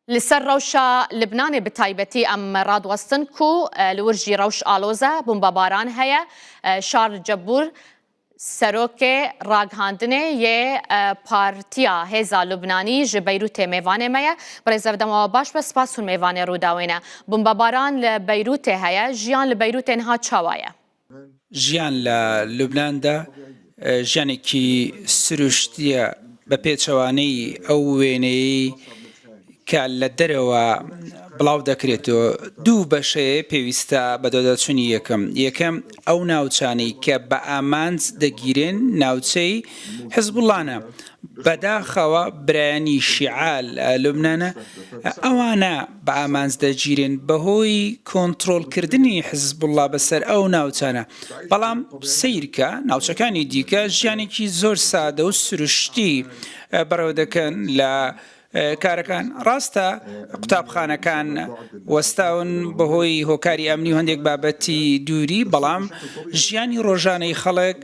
Li ser rewşa Libnanê bi taybetî em radiwestin ku li wir jî rewş aloz e, bombebaran heye. Şarl Cebûr Serokê Ragihandinê yê Partiya Hêza Lubnanî ji Beyrûtê mêvanê me ye. Birêz ev dema we baş be, spas hûn mêvanê Rûdawê ne. Bombebaran li Beyrûtê heye, jiyan li Beyrûtê niha çawa ye? ژیان لە لوبناندا ژیانێکی سروشتییە بە پێچەوانەی ئەو وێنەیەی کە لە دەرەوە بڵاو دەکرێتەوە دوو بەشەیە پێویستە بەدواداچوونی یەکەم یەکەم ئەو ناوچانەی کە بە ئامانج دەگیرێن ناوچەی حزبوڵانە بەداخەوە برایانی شیعە لە لوبنانە ئەوانە بە ئامانج دەگیرێن بەهۆی کۆنترۆڵکردنی حزبوڵا بەسەر ئەو ناوچانە، بەڵام سەیرکە ناوچەکانی دیکە ژیانێکی زۆر سادە و سروشتی بەڕێوە دەکەن لە کارەکان ڕاستە قوتابخانەکان وەستاون بەهۆی هۆکاری ئەمنی و هەندێک بابەتی دووری بەڵام ژیانی ڕۆژانەی خەڵک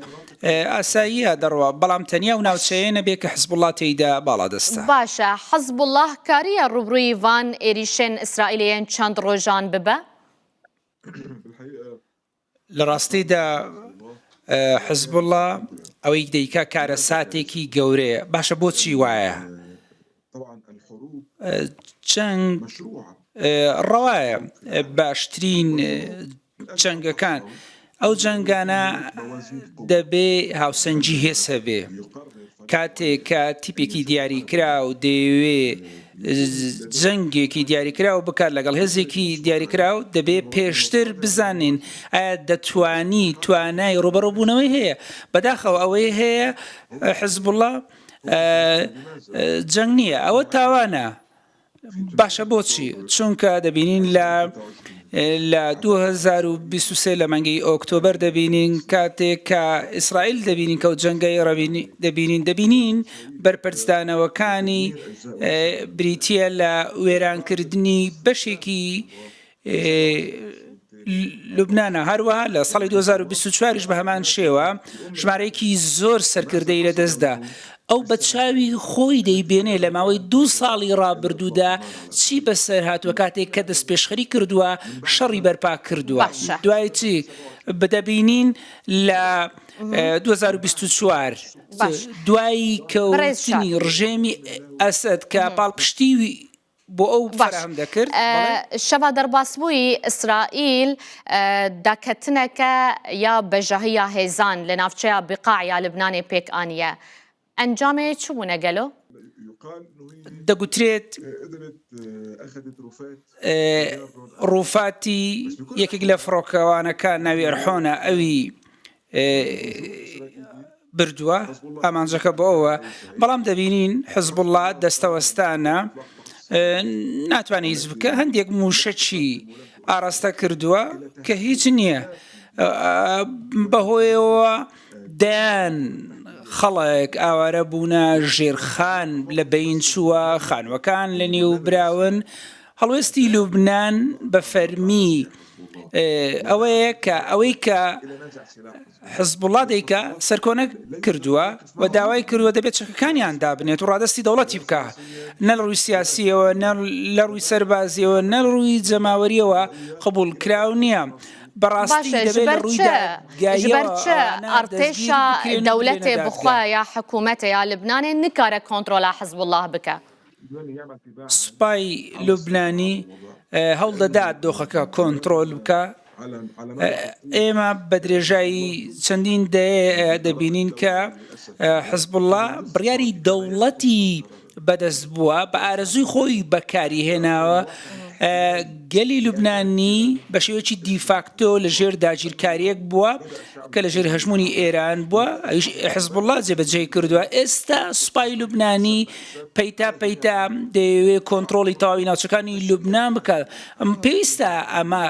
ئاساییە دەڕوا، بەڵام تەنیا ئەو ناوچەیە نەبێ کە حزبوڵڵا تێیدا باڵادەستە. باشە حزبوڵڵاه کاریە ڕووبڕووی ڤان ئێریشێن ئیسرائیلێ یەن چەند ڕۆژان ببە؟ لە ڕاستیدا حزبوڵڵا ئەوەی دەیکا کارەساتێکی گەورەیە. باشە بۆچی وایە؟ جەنگ ڕەوایە، باشترین جەنگەکان ئەو جەنگانە دەبێ هاوسەنگی هێز هەبێ کاتێک کە تیپێکی دیاریکراو دەیەوێ جەنگێکی دیاریکراو بکات لەگەڵ هێزێکی دیاریکراو دەبێ پێشتر بزانین ئایا دەتوانی توانای ڕوبەڕوبوونەوەی هەیە بەداخەوە ئەوەی هەیە حزبوڵا جەنگ نییە ئەوە تاوانە باشە بۆچی؟ چونکە دەبینین لە لە 2023 لە مانگی ئۆکتۆبەر دەبینین کاتێک کە ئیسرائیل دەبینین کە و جەنگەی ڕەبینی دەبینین دەبینین بەرپەرچدانەوەکانی بریتە لە وێرانکردنی بەشێکی لوبنانە، هەروەها لە ساڵی 2024 یش بە هەمان شێوە ژمارەیەکی زۆر سەرکردەی لەدەستدا. ئەو بە چاوی خۆی دەیبێنێ لە ماوەی دوو ساڵی ڕابردوودا چی بەسەر هاتووە کاتێک کە دەستپێشخەری کردووە شەڕی بەرپا کردووە. باشە. دوای چی دەبینین لە 2024 باش. دوای بەڕێز شار. کەوتنی ڕژێمی ئەسەد کە پاڵپشتی بۆ ئەو باش فەراهەم دەکرد بەڵێ. شەڤا دەرباسبووی ئیسرائیل داکەتنەکە یا بەژاهی یا هێزان لە ناوچەیا بیقاع یا لبنانێ پێک ئانیە ئەنجامێ چ بوونە گەلۆ؟ دەگوترێت ڕووفاتی یەکێک لە فڕۆکەوانەکان ناوی ئەرحۆنە ئەوی بردووە ئامانجەکە بۆ ئەوە بەڵام دەبینین حزبوڵڵا دەستەوەستانە ناتوانێت هیچ بکە هەندێک موشەکی ئاراستە کردووە کە هیچ نییە بەهۆیەوە دەیان خەڵک ئاوارە بوونە ژێرخان لە بین چووە خانوەکان لە نێو براون هەڵوێستی لوبناان بە فەرمی ئەوەیە کە ئەوەی کە حزبوڵا دەیکا سەرکۆنە کردووە و داوای کردووە دەبێت چەکەکانیان دابنێت و ڕادەستی دەوڵەتی بکە نە لە ڕووی سیاسیەوە نە لە ڕووی سەربازیەوە نە لە ڕووی جەماوەریەوە قبوڵ کراو نییە. بەڕاستی باشە دەبێت ji لە ber ڕووی çi ji ber دادگاییەوە çi ئەوانە دەستگیر artêşa بکرێن و بکرێنە dewletê bi دادگا. xwe ya hikûmetê ya Libnanê nikare kontrola Hizbullah bike? سوپای لوبنانی هەوڵ دەدات دۆخەکە کۆنترۆل بکا. ئێمە بە درێژایی چەندین دەیە دەبینین کە حزبوڵڵا بڕیاری دەوڵەتی بەدەست بووە، بە ئارەزووی خۆی بەکاری هێناوە. گەلی لوبنانی بە شێوەیەکی دیفاکتۆ لە ژێر داگیرکارییەک بووە کە لە ژێر هەژموونی ئێران بووە، ئەویش حزبوڵڵا جێبەجێی کردووە. ئێستا سوپای لوبنانی پەیتا پەیتا دەیەوێت کۆنترۆڵی تەواوی ناوچەکانی لوبنان بکات. پێویستە ئەمە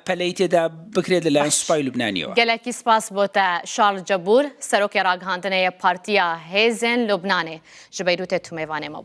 پەلەی تێدا بکرێت لەلایەن باش. سوپای لوبنانیەوە. گەلەکی سپاس بۆ تە شارل جەبور، سەرۆکێ ڕاگهاندنێ یە پارتیا هێزێن لوبنانێ ژ بەیروتێ تو مێڤانێ مە.